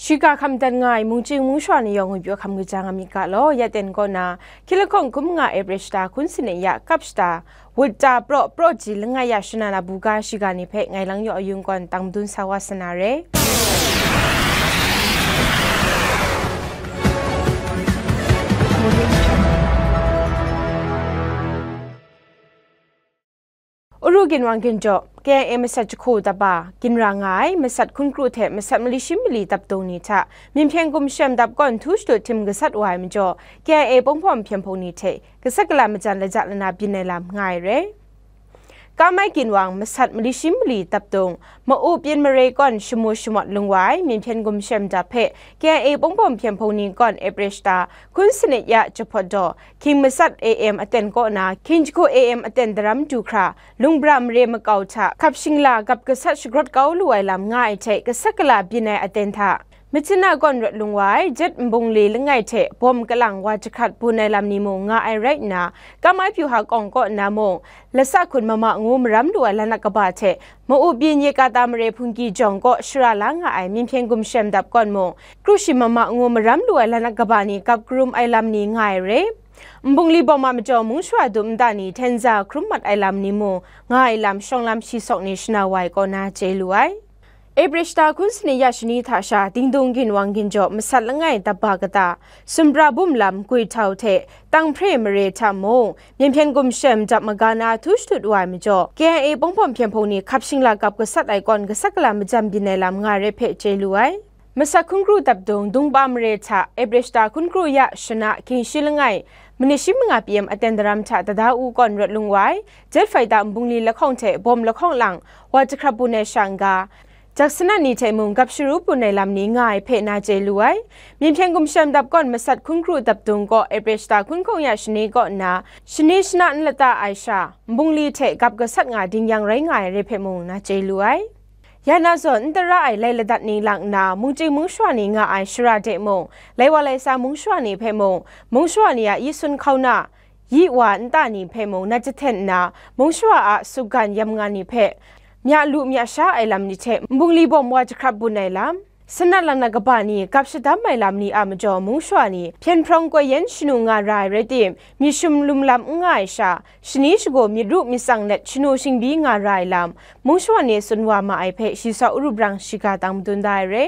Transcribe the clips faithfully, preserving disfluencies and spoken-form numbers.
Shiga hkam dan nga ai mungchying mungshawa ni yawng ngwi pyaw hkam kaja nga myit ga law, ya ten kaw na, hkyilahkawng hkun manga April shata hkun sanit ya kap shata, wut ta praw praw ji langai ya shana na buga shiga ni hpe ngai Lang Yaw Ayung gaw tang madun sa wa sa na re. Uru ginwang ginjaw, K I A masat jahku daba, ginra nga ai masat hkun kru hte masat mali shi mali daptung ni hta, Myinhpyen gumshem dap gawn htu shadut htim gasat wa ai majaw, K I A pawng hpawm hpyen hpung ni hte gasat gala majan laja lana byin ai lam nga ai re. Kamai ginwang masat mali shi mali daptung, ma-up yin mare gawn shamu shamawt lung wa ai Myinhpyen gumshem dap hpe K I A pawng hpawm hpyen hpung ni gawn April shata, hkun sanit ya jahpawt daw, hkying matsat A M aten kaw na, hkying jahku A M aten daram du hkra, Lungbra mare makau hta hkap shingla gap gasat shagrawt kau lu ai lam nga ai hte gasat gala byin ai aten hta, Myitkyina gawn rawt lung wa ai jet nbungli langai hte bawm kalang wa jahkrat bun ai lam ni mung nga ai rai nna, Kamai pyu ha kawng kaw nna mung, lasa hkun mama ngu maram lu ai lanak kaba hte, ma-up yin Yekata mare hpungki jawng kaw shara la nga ai Myinhpyen gumshem dap gawn mung, kru shi mama ngu maram lu ai lanak kaba ni gap karum ai lam ni nga ai re. Nbungli bawm a majaw mungshawa dum nta ni hten za hkrum mat ai lam ni mung nga ai lam shawng lam shi sawk ni shana wa ai kaw na chye lu ai. April shata hkun sanit ya shani hta sha Dingdung ginwang ginjaw masat langai daba kata, Sumra bum lam Guihtau hte Tanghpre mare hta mung, Myinhpyen gumshem dap maga na htu shadut wa ai majaw, K I A pawng hpawm hpyen hpung ni hkap shingla gap gasat ai kawn gasat gala majan byin ai lam nga ai re hpe chye lu ai. Masat hkun kru daptung Dungba mare hta April shata hkun kru ya shana hkying shi langai, minit shi manga P M aten daram hta tada u kawn rawt lung wa ai, jet faida nbungli lahkawng hte bawm lahkawng lang wa jahkrat bun ai sha n-ga, jaksana ni hte mung gap sharu bun ai lam ni nga ai hpe na chye lu ai. Myinhpyen gumshem dap gawn masat hkun kru daptung kaw April shata hkun hkawng ya shani kaw nna, shani shana n lata ai sha, nbungli hte gap gasat nga dingyang rai nga ai re hpe mung na chye lu ai. Ya na zawn, n tara ai lai ladat ni lang nna, mungchying mungshawa ni nga ai shara de mung, lai wa lai sa mungshawa ni hpe mung, mungshawa ni a yi sun hkauna, yi wa nta ni hpe mung na jahten nna, mungshawa a sutgan yamngan ni hpe, mya lu mya sha ai lam ni hte nbungli bawm wa jahkrat bun ai lam, sanat lanak kaba ni gap shadam ai lam ni a majaw mungshawa ni hpyen hprawng koi yen shanu nga ra ai rai tim, myit shum lum lam n nga ai sha, shani shagu myit ru myit tsang let shanu shingbyi nga ra ai lam, mungshawa ni tsun wa ma ai hpe shi sa uru brang shiga tang madun da ai re.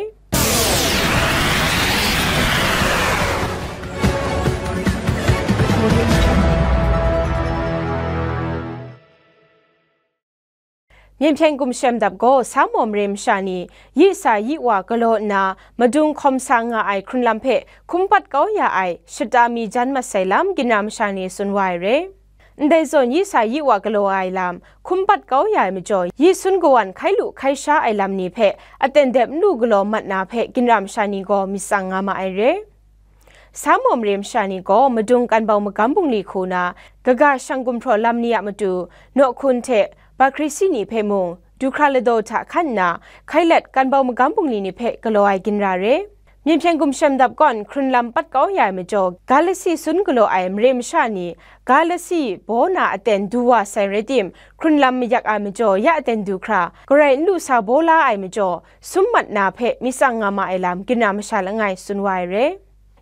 Myinhpyen gumshem dap gaw Samo mare masha ni yi sa yi wa galaw nna, madung hkawm sa nga ai hkrun lam hpe hkum pat kau ya ai shata mi jan mat sai lam, ginra masha ni tsun wa ai re. Ndai zawn yi sa yi wa galaw ai lam hkum pat kau ya ai majaw, yi sun kawan hkai lu hkai sha ai lam ni hpe aten dep n lu galaw mat na hpe, ginra masha ni gaw myit tsang nga ma ai re. Samo mare masha ni gaw madung kanbau magam bungli hku na, kaga shang gumhpraw lam ni a matu, nawhkun hte Bakhrisi ni hpe mung, du hkra ladaw hta hkan nna, hkai let kanbau magam bungli ni hpe galaw ai ginra re. Myinhpyen gumshem dap gawn hkrun lam pat kau ya ai majaw, ga lasi sun galaw ai mare masha ni, ga lasi baw na aten du wa sai rai tim, hkrun lam mayak ai majaw, ya aten du hkra, garai n lu sa baw la ai majaw, sum mat na hpe myit tsang nga ma ai lam, ginra masha langai tsun wa ai re.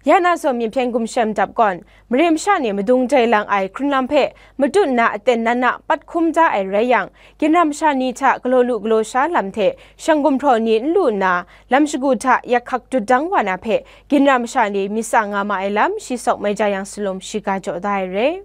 Ya na zawn, Myinhpyen gumshem dap gawn, mare masha ni madung jai lang ai hkrun lam hpe matut nna aten nan a pat hkum da ai rai yang, ginra masha ni hta galaw lu galaw sha lam hte shang gumhpraw ni n lu nna, lam shagu hta yak hkak dut dang wa na hpe, ginra masha ni myit tsang nga ma ai lam, shi sawk mai ja yang salum shiga jaw da ai re.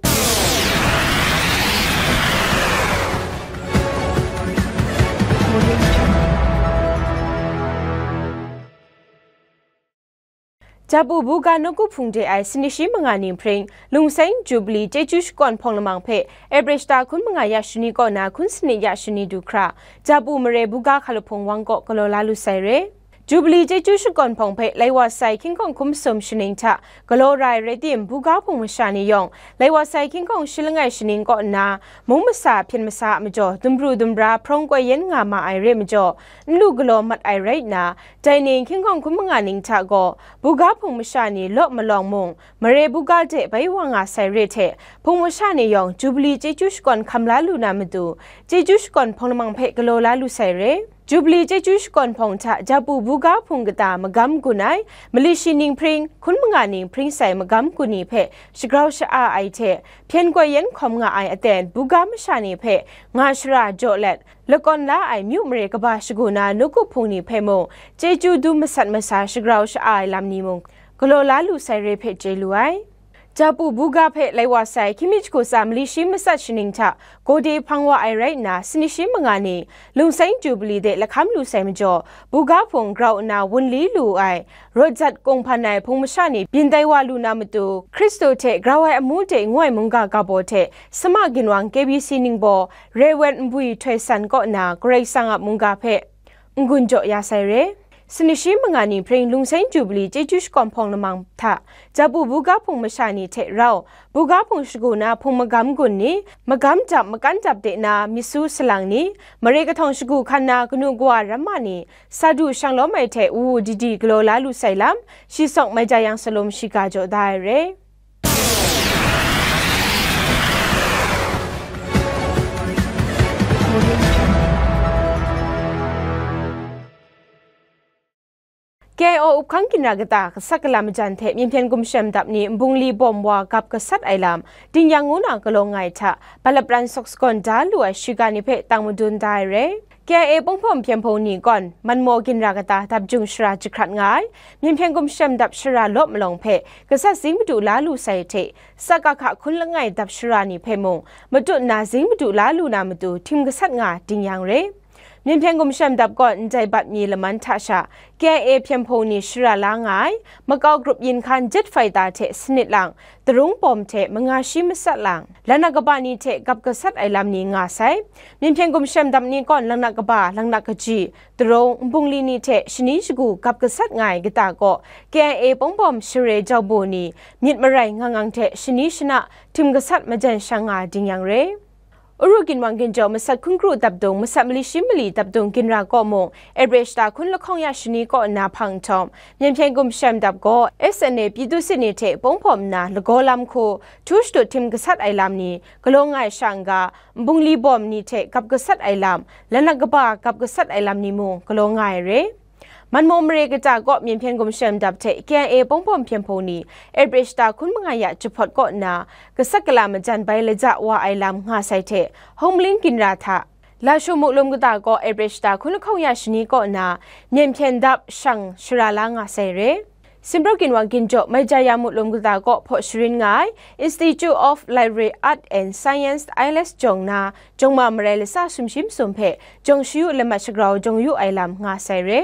Jabu buga nawku hpung de ai sanit shi manga ni hpring, Lungseng Jubili chyeju shakawn hpawng lamang hpe April shata hkun manga ya shani kaw na hkun sanit ya shani du hkra, Jabu mare buga hkalup hpung wang kaw galaw la lu sai re. Jubili chyeju shakawn hpawng hpe lai wa sai hkying hkawng hkum sum shaning hta galaw ra ai rai tim, buga hpung masha ni yawng lai wa sai hkying hkawng shi langai shaning kaw nna, mung masa hpyen masa a majaw, dumbru dumbra hprawng koi yen nga ma ai re majaw, n lu galaw mat ai rai nna, dai ni hkying hkawng hkum manga ning hta gaw, buga hpung masha ni law malawng mung, mare buga de bai wa nga sai re hte, hpung masha ni yawng Jubili chyeju shakawn hkam la lu na matu, chyeju shakawn hpawng lamang hpe galaw la lu sai re. Jubili chyeju shakawn hpawng hta Japu buga hpung kata magam gun ai, mali shi ning hpring, hkun manga ning hpring sai magam gun ni hpe shagrau sha-a ai hte, hpyen koi yan hkawm nga ai aten buga masha ni hpe nga shara jaw let, lakawn la ai myu mare kaba shagu na nawku hpung ni hpe mung, chyeju dum masat masa shagrau sha-a ai lam ni mung, galaw la lu sai re hpe chye lu ai. Japu buga hpe lai wa sai, hkying mi shagu tsa mali shi matsat shaning hta gawde hpang wa ai rai nna, sani shi manga ni Lungseng Jubili de lahkam lu sai majaw, buga hpung grau nna wunli lu ai, rawt jat kung hpan ai hpung masha ni byin tai wa lu na matu, Hkristu hte grau ai amu de ngu ai mungga ga baw hte, sama ginwang K B C ningbaw, Rev. Nbui Htoi San kaw na Karai Kasang a mungga hpe n-gun jaw ya sai re. Sani shi manga ni hpring Lungseng Jubili chyeju shakawn hpawng lamang hta, Japu buga hpung masha ni hte rau, buga hpung shagu na hpung magam gun ni, magam dap makan dap de na myit su salang ni, mare kahtawng shagu hkan na kanu kawa ramma ni, sa du shang lawm ai hte wu wu di di galaw la lu sai lam, shi sawng mai ja yang salum shiga jaw da ai re. K I O uphkang ginra kata gasat gala majan hte Myen Hpyen Gumshem Dap ni nbungli bawm wa gap gasat ai lam, ding yang ngu na galaw nga ai hta, bat lapran sawk sagawn da lu ai shiga ni hpe tang madun da ai re. K I A Pawng Hpawm Hpyen Hpung ni gawn, Manmaw ginra kata dap jung shara jahkrat nga ai, Myen Hpyen Gumshem Dap shara lawp malawng hpe gasat zing madu la lu sai hte, Sakahka hkun langai dap shara ni hpe mung, matut nna zing madu la lu na matu htim gasat nga ding yang re. Myen Hpyen Gumshem Dap gawn ndai bat mi laman hta sha, K I A Hpyen Hpung ni shara la nga ai, makau grup yin hkan jet fighter hte sanit lang, tarung bawm hte manga shi matsat lang, lanak kaba ni hte gap gasat ai lam ni nga sai. Myen Hpyen Gumshem Dap ni gawn lanak kaba, lanak kaji, tarung, nbungli ni hte shani shagu gap gasat nga ai kata kaw, K I A Pawng Hpawm Share Jau Bu ni myit marai ngang ngang hte shani shana htim gasat majan shang nga ding yang re. Uru ginwang ginjaw masat hkun kru dap dung, masat mali shi mali dap dung ginra kaw mung, April shata hkun lahkawng ya shani kaw nna hpang nhtawm, Myen Hpyen Gumshem Dap gaw S N A Pyi Tu Sit ni hte pawng hpawm nna lagaw lam hku, htu shadut htim gasat ai lam ni galaw nga ai sha n-ga, nbungli bawm ni hte gap gasat ai lam, lanak kaba gap gasat ai lam ni mung galaw nga ai re. Manmaw mare kata kaw Myen Hpyen Gumshem Dap hte K I A Pawng Hpawm Hpyen Hpung ni April shata hkun manga ya jahpawt kaw nna, gasat gala majan bai laja wa ai lam nga sai hte, Hongmaling ginra hta, Lashawng Muklum kata kaw April shata hkun lahkawng ya shani kaw nna, Myen Hpyen Dap shang shara la nga sai re. Simraw ginwang ginjaw Maijaya Muklum kata kaw hpaw sharin nga ai Institute of Library Art and Science, I L S jawng na, jawng ma marai latsa sumshi masum hpe jawng shayu lamat shagrau jawng yu ai lam nga sai re.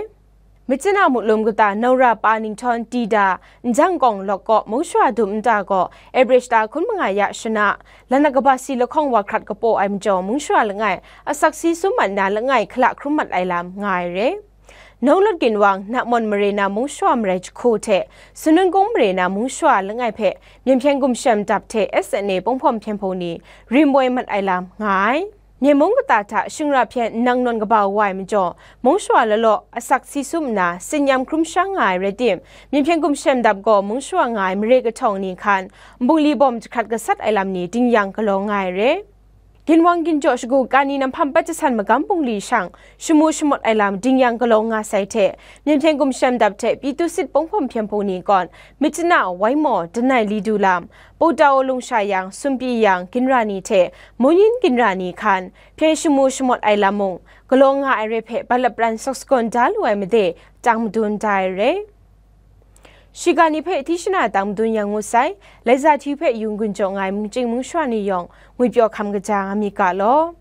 Myitkyina Muklum kata Naura pa Ninghtawng Tida, Njang Kawng Lawk kaw mungshawa dum nta gaw, April shata hkun manga ya shana, lanak kaba si lahkawng wa hkrat kapaw ai majaw mungshawa langai, asak si sum mat nna langai hkala hkrum mat ai lam nga ai re. Nawng Lawt ginwang, Namawng mare na mungshawa marai jahku hte, Sanun Kung mare na mungshawa langai hpe, Myen Hpyen Gumshem Dap hte S N A Pawng Hpawm Hpyen Hpung ni rim woi mat ai lam nga ai. Myen mung kata hta shingra hpyen nnang nawn kaba wa ai majaw, mungshawa law law asak si sum nna, tsin-yam hkrum sha nga ai rai tim, Myen Hpyen Gumshem Dap gaw mungshawa nga ai mare kahtawng ni hkan, nbungli bawm jahkrat gasat ai lam ni ding yang galaw nga ai re. Ginwang ginjaw shagu kani na hpam pat jasan magam bungli shang, shamu shamawt ai lam ding yang galaw nga sai hte, Myen Hpyen Gumshem Dap hte Pyi Tu Sit Pawng Hpawm Hpyen Hpung ni gawn, Myitkyina, Waimaw, Danai Lidu lam, Putao Lungsha Yang, Sunpyi Yang ginra ni hte Munyin ginra ni hkan, hpyen shamu shamawt ai lam mung, galaw nga ai re hpe bat lapran sawk sagawn da lu ai made, tang madun da ai re. Shiga ni hpe hti shana tang madun yang ngut sai, Laiza Hti hpe yung gun jaw nga ai mungchying mungshawa ni yawng, ngwipyaw hkam kaja nga mi ga law.